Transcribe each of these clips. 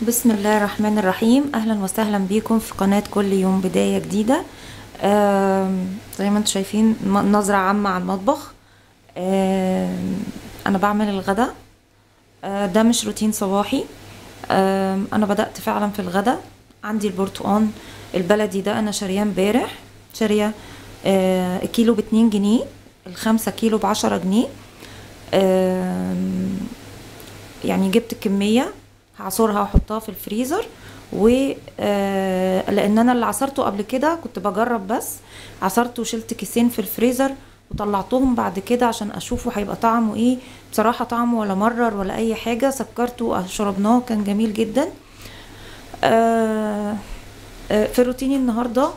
بسم الله الرحمن الرحيم. اهلا وسهلا بيكم في قناة كل يوم بداية جديدة. زي ما انتم شايفين نظرة عامة على المطبخ. انا بعمل الغداء، ده مش روتين صباحي. انا بدأت فعلا في الغداء. عندي البرتقان البلدي ده انا شارياه امبارح، شاريه كيلو ب2 جنيه، ال5 كيلو ب10 جنيه. يعني جبت الكمية هعصرها واحطها في الفريزر، و لان انا اللي عصرته قبل كده كنت بجرب، بس عصرته وشلت كيسين في الفريزر وطلعتهم بعد كده عشان اشوفه هيبقى طعمه ايه. بصراحة طعمه ولا مرر ولا اي حاجة، سكرته وشربناه كان جميل جدا. في روتيني النهارده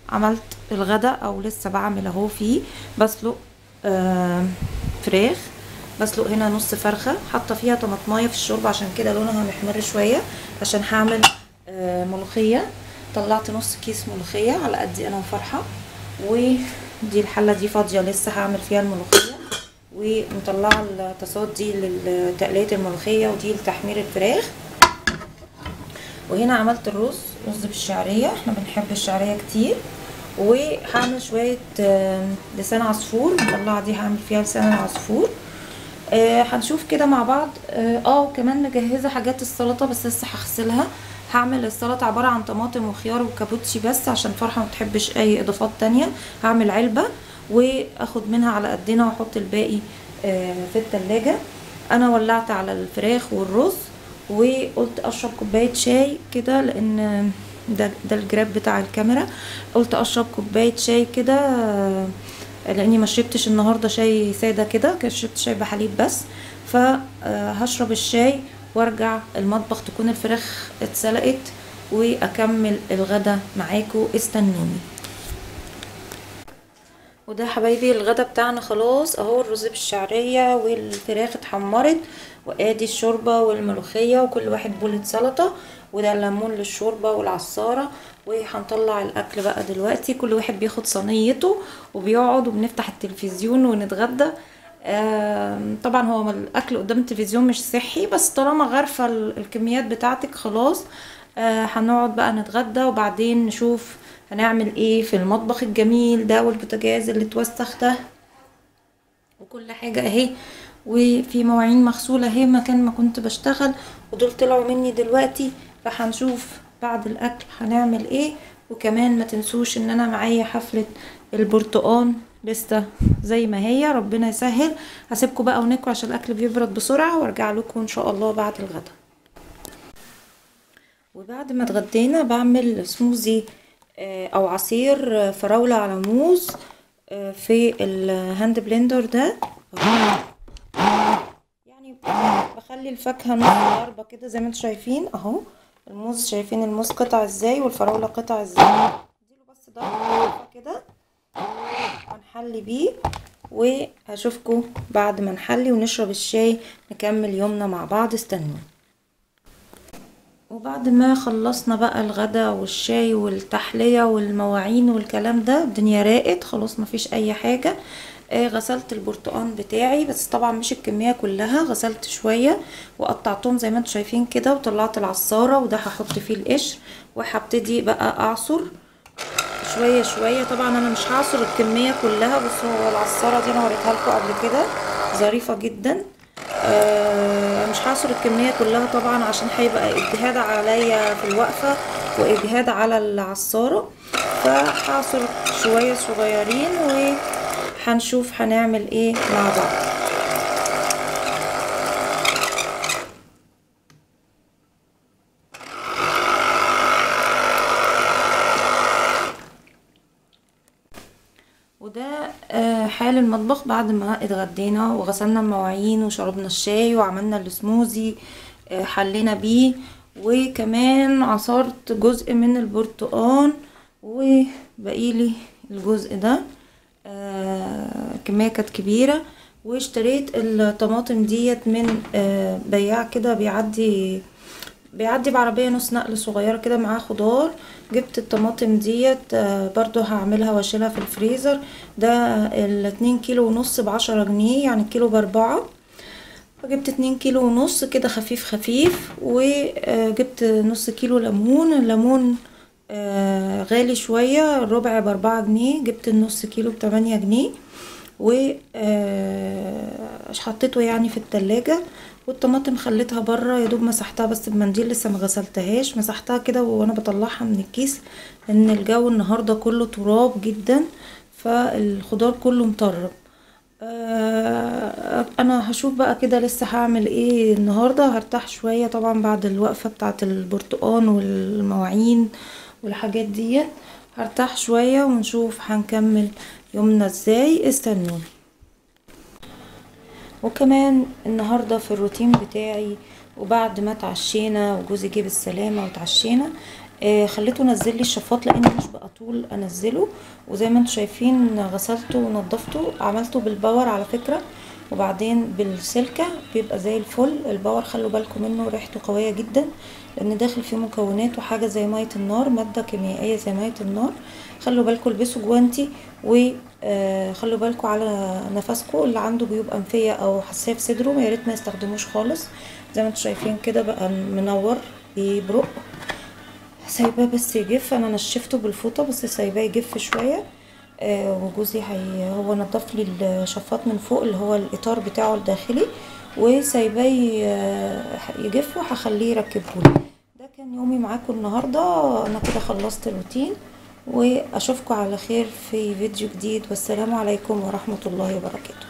عملت الغداء او لسه بعمل اهو، فيه بسلق فراخ، بسلق هنا نص فرخة حاطه فيها طماطمايه في الشوربة عشان كده لونها محمر شوية، عشان هعمل ملوخية. طلعت نص كيس ملوخية على قدي انا وفرحه، ودي الحلة دي فاضية لسه هعمل فيها الملوخية، ومطلعه الطاسات دي لتقليه الملوخية ودي لتحمير الفراخ. وهنا عملت الرز، رز بالشعريه، احنا بنحب الشعرية كتير. وهعمل شوية لسان عصفور، مطلعه دي هعمل فيها لسان العصفور. هنشوف كده مع بعض. وكمان مجهزة حاجات السلطة بس لسه هغسلها. هعمل السلطة عبارة عن طماطم وخيار وكابوتشي بس، عشان فرحه ما بتحبش اي اضافات تانية. هعمل علبة واخد منها على قدنا واحط الباقي في التلاجة. انا ولعت على الفراخ والرز وقلت اشرب كوباية شاي كده، لان ده الجراب بتاع الكاميرا. قلت اشرب كوباية شاي كده لاني ما شربتش النهارده شاي ساده كده، شربت شاي بحليب بس. فهشرب الشاي وارجع المطبخ تكون الفراخ اتسلقت واكمل الغدا معاكم، استنوني. وده حبايبي الغدا بتاعنا خلاص اهو، الرز بالشعريه والفراخ اتحمرت، وادي الشوربة والملوخيه وكل واحد بولة سلطة، وده الليمون للشوربه والعصاره. وهنطلع الاكل بقى دلوقتي، كل واحد بياخد صينيته وبيقعد وبنفتح التلفزيون ونتغدى. طبعا هو الاكل قدام التلفزيون مش صحي، بس طالما غارفه الكميات بتاعتك خلاص. هنقعد بقى نتغدى وبعدين نشوف هنعمل ايه في المطبخ الجميل ده والبوتاجاز اللي اتوسخ ده وكل حاجة اهي. وفي مواعين مغسوله اهي مكان ما كنت بشتغل، ودول طلعوا مني دلوقتي، فهنشوف بعد الاكل هنعمل ايه. وكمان ما تنسوش ان انا معايا حفلة البرتقان لسه زي ما هي، ربنا يسهل. هسيبكم بقى وناكل عشان الاكل بيبرد بسرعة، وارجع لكم ان شاء الله بعد الغدا. وبعد ما اتغدينا بعمل سموزي او عصير فراوله على موز في ال hand blender ده. يعني بخلي الفاكهة نص ضربه كده زي ما انتم شايفين اهو. الموز شايفين الموز قطع ازاي والفراوله قطع ازاي، اديله بس ضربه كده هنحلي بيه. وهشوفكم بعد ما نحلي ونشرب الشاي نكمل يومنا مع بعض، استنوني. وبعد ما خلصنا بقى الغدا والشاي والتحلية والمواعين والكلام ده، الدنيا راقت خلاص مفيش اي حاجة. غسلت البرتقان بتاعي، بس طبعا مش الكمية كلها، غسلت شوية وقطعتهم زي ما انتم شايفين كده، وطلعت العصارة وده هحط فيه القشر، وهبتدي بقى اعصر شوية شوية. طبعا انا مش هعصر الكمية كلها، بس هو العصارة دي انا وريتها لكم قبل كده ظريفة جدا. مش هعصر الكمية كلها طبعا عشان هيبقى اجهاد عليا في الوقفة واجهاد على العصارة، فهعصر شوية صغيرين وهنشوف هنعمل ايه مع بعض. وده حال المطبخ بعد ما اتغدينا وغسلنا المواعين وشربنا الشاي وعملنا السموزي حلينا بيه، وكمان عصرت جزء من البرتقان وبقيلي الجزء ده، كمية كانت كبيرة. واشتريت الطماطم ديت من بياع كده بيعدي بعربية نص نقل صغيرة كده معاه خضار. جبت الطماطم ديت برضو هعملها واشيلها في الفريزر. ده 2.5 كيلو ب10 جنيه، يعني كيلو ب4. فجبت 2.5 كيلو كده خفيف خفيف، وجبت نص كيلو ليمون. الليمون غالي شوية، الربع ب4 جنيه، جبت النص كيلو ب8 جنيه، و حطيته يعني في التلاجة. والطماطم خليتها بره، يا دوب مسحتها بس بمنديل، لسه ما غسلتهاش، مسحتها كده وانا بطلعها من الكيس، لان الجو النهارده كله تراب جدا، فالخضار كله مطرب. انا هشوف بقى كده لسه هعمل ايه النهارده. هرتاح شوية طبعا بعد الوقفة بتاعه البرتقان والمواعين والحاجات دي، هرتاح شوية ونشوف هنكمل يومنا ازاي. استنوني. وكمان النهارده في الروتين بتاعي، وبعد ما اتعشينا وجوزي جه بالسلامة وتعشينا، خليته نزل لي الشفاط لان مش بقى طول انزله. وزي ما انتم شايفين غسلته ونضفته، عملته بال power على فكرة، وبعدين بالسلكه بيبقى زي الفل. ال power خلوا بالكم منه، ريحته قوية جدا لان داخل فيه مكونات وحاجه زي مية النار، مادة كيميائية زي مية النار. خلوا بالكم، البسوا جوانتي، وخلوا بالكم على نفسكم. اللي عنده جيوب انفيه او حساسية في صدره يا ريت ما يستخدموش خالص. زي ما انتم شايفين كده بقى منور بيبرق. سايباه بس يجف، انا نشفته بالفوطه بس سايباه يجف شوية. وجوزي هو نضف لي الشفاط من فوق اللي هو الاطار بتاعه الداخلي، وسايباه يجف وهخليه يركبه لي. ده كان يومي معاكم النهارده. انا كده خلصت الروتين، واشوفكم على خير في فيديو جديد، والسلام عليكم ورحمة الله وبركاته.